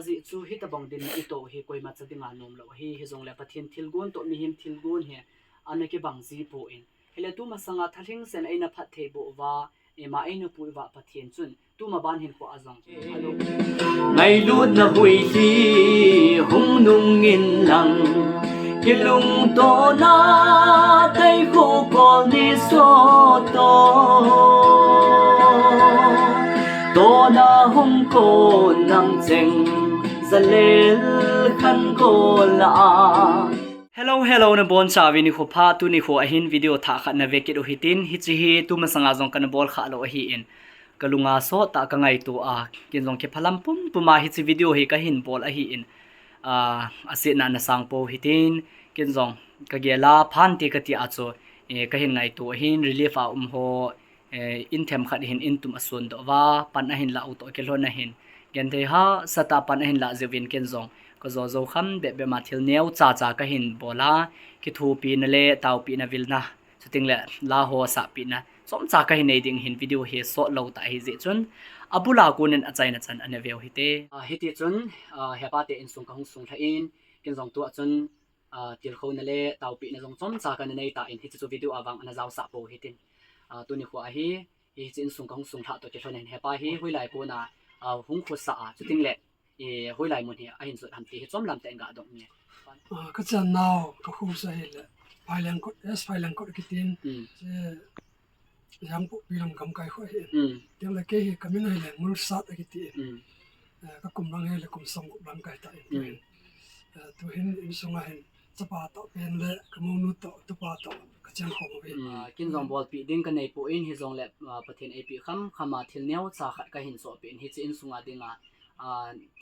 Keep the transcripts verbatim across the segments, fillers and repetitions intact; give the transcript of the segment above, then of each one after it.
Ajeh chu hitabang dinmun itoh hi koima cha dinga nomlou ahi, hijongle Pathen thilgon toh mihem thilgon hi ana kibang jipon. Hile tumasanga thalhingsen eina phatthei boh uva, ima eina pui uva Pathen chun tuma ban hinkho a jong alung. Ngailutna huihi hung nungin lang, kilungtona taiho kol ni soto. Tona hung kon nam cheng, zalel khan kol a. Hello, hello, nabonchauvin nikho pha, tuni nikho ahin video thah khat nave kit u hitin, hiche hi tumasanga jong kana bol khalou ahin, kalunga sottah kangaito a, ken jong kiphalam pumpum a hiche video hi kahin bol ahin, a, asetna ana sangpou hitin, ken jong kagel a phante kati a chu, eh, kahin ngaito ahin, relief a um ho, eh, in themkhat hin in tum asundoh uva, pan ahin lah u toh kilhon ahin, genthei hahsatah pan ahin lah jeh uvin ken jong kajo jou kham bep bep ma thil neocha cha kahin bol a, kithopina le taopina vilna, chutengle la ho asahpehna chomcha kahin nei ding hin video hi sotlou tah ahijeh chun, abul a konin achaina chan ana veu hite. A, hitichun, a, hepa te insung kahung sunglhah in, ken jong tua chun, a, tilkhouna le taopehna jong chomcha kana nei tan, hiche chu video a vang ana jaosah pou hitin. A, tuni nikho ahi, hiche insung kahung sunglhah toh kilhonin hepa hi hoilai kona, a, hung khosah a, chutengle, eh, hoilai mun hi ahin jot ham ti hi chomlam tah in gadong nge. A, kachennau, kakhosa hile Phailengkot, S Phailengkot kitin. Hmm. Che, Jangpokpi lam gamkai kho ahi. Hmm. Chutengle kei hi kamin hile Ngulsat akiti. Hmm. Eh, kakum lang hile kum somgup lang kahitan. Hmm. Eh, tuhin insunga hin chapa toh pen le kamonu toh, tupa toh kachen khom uve. Hmm. A, ken jong bolpeh ding kanei pon, hijongle, a, Pathen eipeh khamkham a thil neocha khat kahin sohpeh in, hiche insunga dinga, a,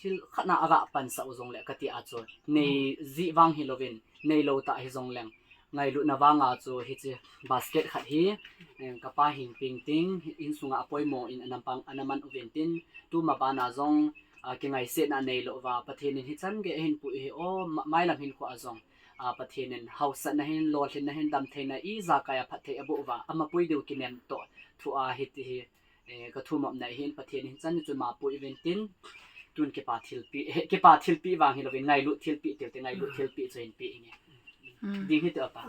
thil khat na agah pansah u jongle kati a chu, nei jeh vang hilouvin, neilou tah hijongleng, ngailutna vanga chu hiche basket khat hi, eh, kapa hin peng ting, insunga apoimo in ana pang, ana man uvin tin, tuma bana jong, a, kingaisetna neilou uva, Pathen in hichan gei ahin pui hi, o, ma-, mailam hinkho a jong, a, Pathen in haosatna hin, lolhinna hin, damtheina ijakai a phatthei aboh uva, amapui diu kinem toh thu a hiti hi, eh, kathumopna ahin, Pathen in hichan chun ma pui uvin tin, tun kipa thilpeh, eh, kipa thilpeh vang hilouvin, ngailut thilpeh tiute, ngailut thilpeh chu hin peh inge. Hmm. Ding hite apa.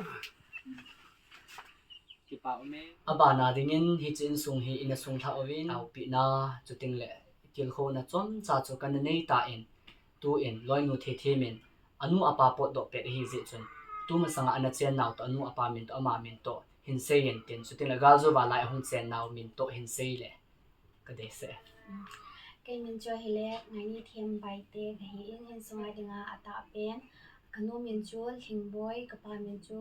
Kipa ume. Abana dingin hiche insung hi ina sunglhah uvin, taopehna, chutengle tilkhouna chomcha chu kana nei tan, tuin loinu Theithem in anu apa potdoh pet ahijeh chun, tumasanga ana chennau toh anu apa min toh ama min toh hin seiyin tin, chutengle galjouva lai ahung chennau min toh hin seile kadeisah e. Kei min chu ahile Ngainithem Baite kahin, insunga dinga atahpen, kanu min chu Lhingboi, kapa min chu,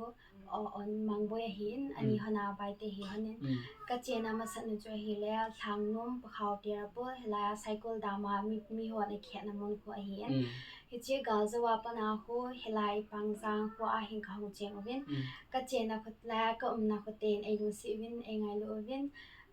o, Onmangboi ahin, ani hon a Baite hi honin. Hmm. Kachenna masatna chu ahile Lhangnom, Pakhao, Tirapur, hilai a Saikul dam a mi, mihon akhetna mun khu ahin. Hmm. Hiche galjouva pat a khu hilai Pangjang khu a hin kahung cheng uvin. Hmm. Kachenna khu la kaumna khu ten eilungset uvin, eingailu uvin.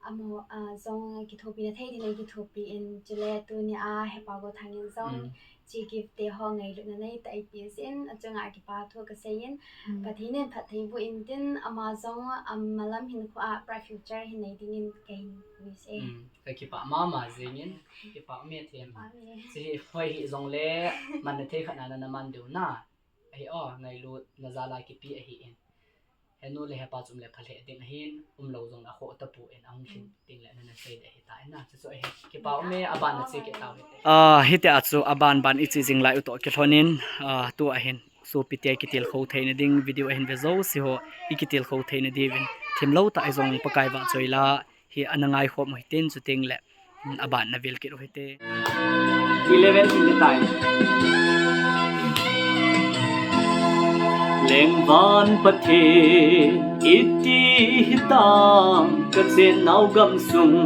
Amaho, a, jong kithopina thei din eikithopi in, chule tunia hepa Gothang in jong, hmm, hiche gift te ho ngailutna neitah a eipeh jeh in, achunga kipa thu kaseiyin, hmm, Pathen in phatthei boh intin, ama jong, amalam hinkho a bright future hin nei dingin kahin wish e. Hmm, kakipah mama jengin, kipa ume Them. Kipa ume. Hiche hi hoi hijongle, manna thei khat na nana man diu na. Ahi o, ngailutna jal a kipe ahin. Henu le hepa chu um le phalheh ding ahin, umlou jong akhoh tapon, ahung lhin ding le nana sei ding ahitai na. Chuchu ahi, kipa ume, aban na che kit tau hite. Ah, hitia chu aban ban iche jing lai u toh kilhonin, ah, tua hin sopite kitilkhou theina ding video ahin ve jouse ho, ikitilkhou theina diuvin themlou tah a jong Pakai vahchoila hi ana ngaikhom u hitin, chutengle aban na vil kit u hite. Eleven in the time. Lengvan Pathen, iti hitam kachennau gamsung,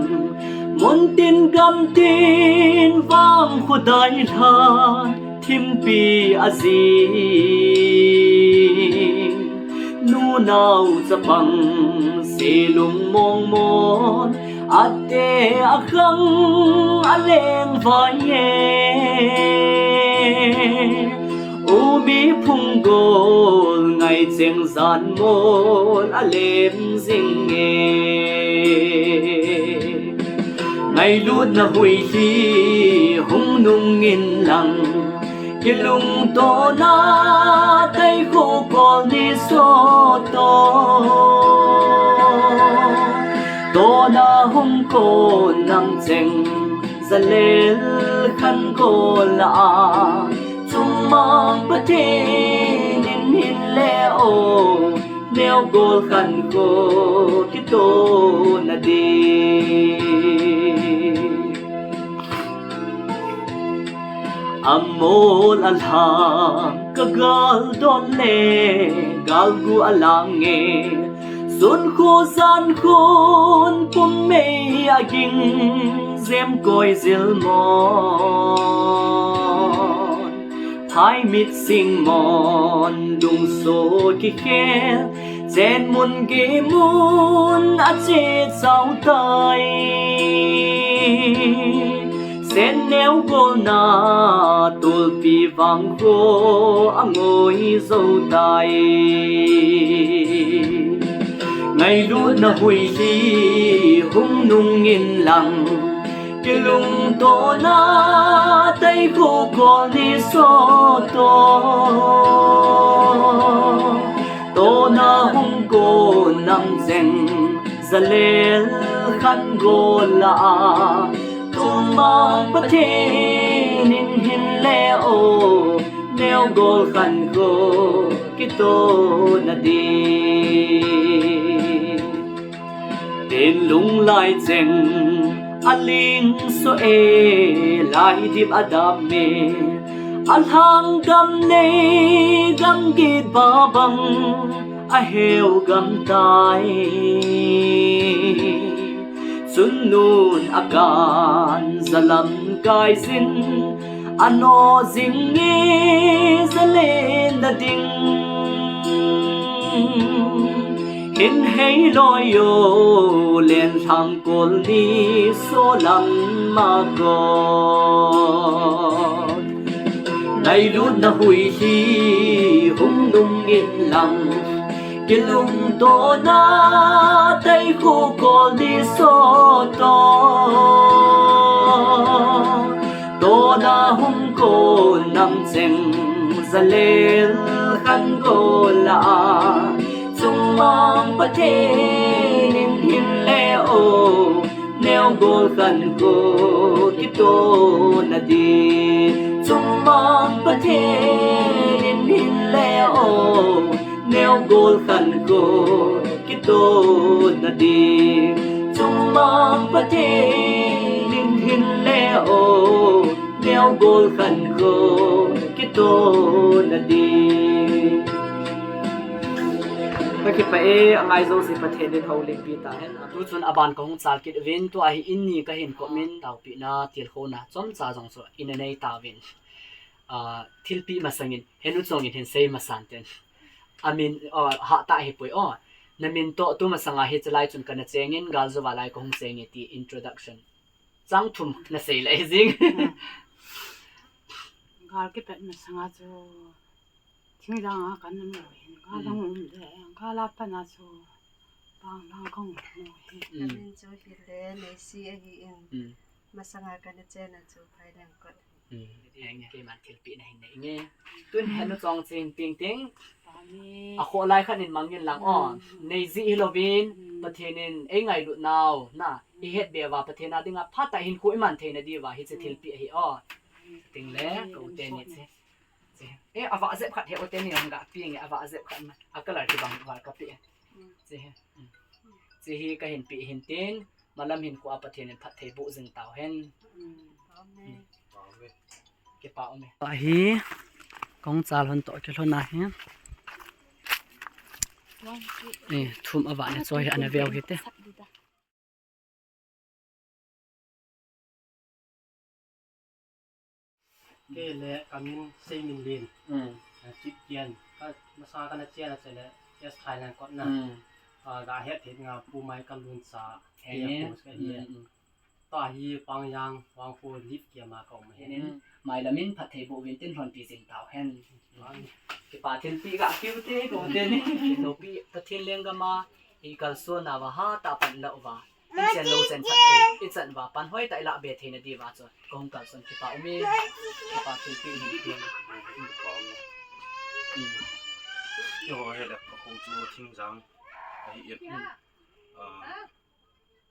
muntin gamtin vang khodai lhan, thimpi ajing, nunao chapang selung mongmon, ate akhang alengvai e. Umi phunggol ngaicheng janmol alem jing e. Ngailutna huihi hung Nungin lang kilungtona tai khu kol ni so to. Tona hung ko nam cheng zalel khan ko la a. Chungmang Pathen in hin le o. Neo gol khan ko kito na di. Amol alhang ka gal don le gal gu alang e. Sun khu zan khun pum mei aging zem koi zil mon. Phai mit sing mon lung so ki khel. Chen mun ge mun a che chau tai. Sen neo gol na tulpi vang ko a ngoi zo tai. Ngailut na hui hi hung nungin lang. Kilungtona tai khu kol ni so to. Tona hung ko nam cheng zalel khan gol la a. Chungmang Pathen in hin le o. Neo gol khan ko kito na di. Tin lung lai cheng a ling so e lai dip a dam me. A lhang gam nei gam git ba bang a heu gam tai. Sun nun a kan zalam kai zin. Ano zing nge zalen na ding. Hin hei loi yo len thang kol ni so lam ma ko. Nailut na hui hi hung nung in lang. Kilungtona tai khu kol ni so to. Tona hung ko nam cheng zalel khan ko la a. Chungmang Pathen in hin le o. Neo gol khan ko kito na di. Chungmang Pathen in hin le o. Neo gol khan ko kito na di. Chungmang Pathen in hin le o. Neo gol khan ko kito na di. Ka kipah e, a ngai jouse Pathen in houlimpi ta hen. Tu chun aban ka hung chal kit uvin, tua hi in ni ka hin kop in, taopina, tilkhouna chomcha jong chu in a nei tauvin. Ah, thilpeh masangin, henu chongin hin sei masan ten. Amin, oh, ha ta hi poi, oh. Na min toh tu masanga hi chalai chun kana chengin, gal jo va lai ka hung cheng e ti introduction. Chang thum na sei lai jing. Hmm. Gal kipet masanga chu. Thingdang a kan um lou hin, gal dang um le, gal a pat na chu, bang dang kan um lou hin. Mm. Min chu hile, Neisi ahi in. Mm. Masanga kana chenna chu, Phailengkot. Mm. Henge, keiman thilpeh na hin nei nge. Tun henu chong ching ting ting. Amen. A kho lai khan in mangin lang o. Mm. Nei jeh hi louvin, mm, Pathen in ei ngailut nau, na, i het be uva, Pathen a dinga phatah in hinkho i man theina diuva, hiche, mm, thilpeh ahi o. Ting le, mm, ko te ni che. Che. Eh, a vah jep khat he o te ni hung ga pi nge, a vah jep khat ma. A color kibang val ka pe. Mm. Che he. Mm. Che hi ka hin pe hin tin, malam hinkho a Pathen in phatthei boh jing tau hen. Mm. Amen. Kipah ume. Pa hi, kong chal hon toh kilhon a hi. Eh, thum a vah na choi hi ana veu hi te. Kei le ka min Seiminlen. Mm. Ah, Kipgen. Ka masa kana chena chele, S Phailengkot na. Mm. Ah, ga het het nga Pu Michael Luncha. He. He post ka hi. Mm, mm. Tua hi Pangjang, Vangphu, Lipkia ma ka um hen. Mm. Mailam in phatthei boh uvin tin lhonpi jing tau hen. Mm. Kipah thilpeh ga pe u te, ko te ni. Lopi Pathen lenggam a, i kalson nauva hatah a pan lou uva. i chen lo chen phat thei, i chan uva pan hoi tah i lah be theina diuva chu ka hung kalson, kipa um e, kipa thilpeh hin ti. Keiho hi le ka kho chu Thingjang ahi e.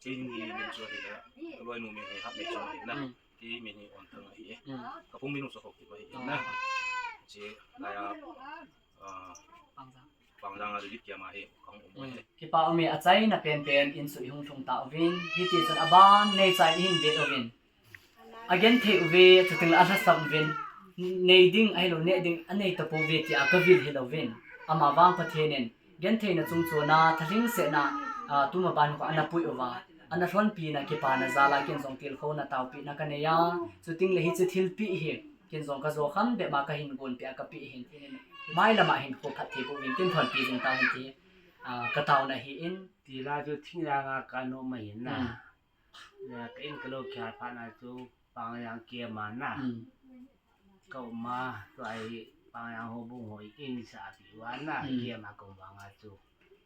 Kei min chu ahi le, ka loinu min hi Hatneichong ahi na. Kei min hi Onthang ahi e. Ka pu min u Sokhoktip ahi e na. Che laiya, ah, Pangjang a David kiam a hi ka hung um u ahi. Kipa um e, achaina penpen in chu i hung lhung tauvin, hitichun aban neicha in i hin vet uvin. Agenthei uve, chutengle alhasam uvin. Nei ding ahilou, neh ding anei tapouve tia ka vil hilouvin, ama vang Pathen in gentheina chungchona, thalhingsetna, ah, tuma ban kho ana pui uva, ana lhonpina kipana jal a ken jong tilkhouna taopehna ka nei a, chutengle hiche thilpeh hi ken jong ka jo kham bep ma ka hin gonpeh a ka peh ahin, mailam a hin kho phatthei boh uvin, ken lhonpi jing tauhen ti, ah, ka taona ahi in. Tila chu Thingjang a ka um ahi na. Ka in ka lou kihat phat na chu Pangjang kiam a na ka um a, tua hi Pangjang houbung ho in sahpeh uva na, kiam a ka um vang a chu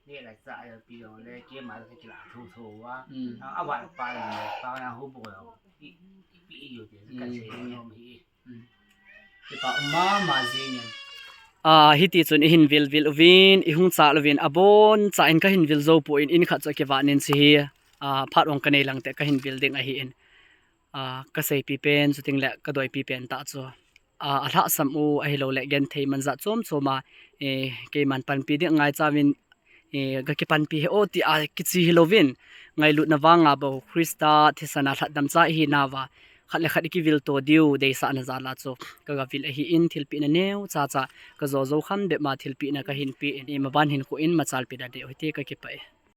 neh le chah ahi pi jongle kiam a ka kilah thotho uva, avat pa le Pangjang houbung ho i, i peh u ti ka sei nom hi. Kipa um mama jingin. Ah, hitichun i hin vilvil uvin, i hung chal uvin, aboncha in ka hin vil jou poi, in khat chu akivat in hiche hi, ah, phat ong ka nei lang teh ka hin vil ding ahi in. Ah, ka seipi pen, chutengle ka doipi pen tah chu, ah, alhahsam u ahiloule genthei man jat chom chom a, eh, keiman panpi ding ngaicha uvin, eh, ka kipanpi hih o tia kiche hilouvin, ngailutna vang a bou Christa thisan a lhatdamcha i hinauva, khat le khat i kivil to diu deisahna jal a chu ka gavil ahi in, thilpehna neocha cha ka jo jou kham bep ma thilpehna ka hin pe in, i maban hinkho in machalpi da deh u hite, ka kipah e.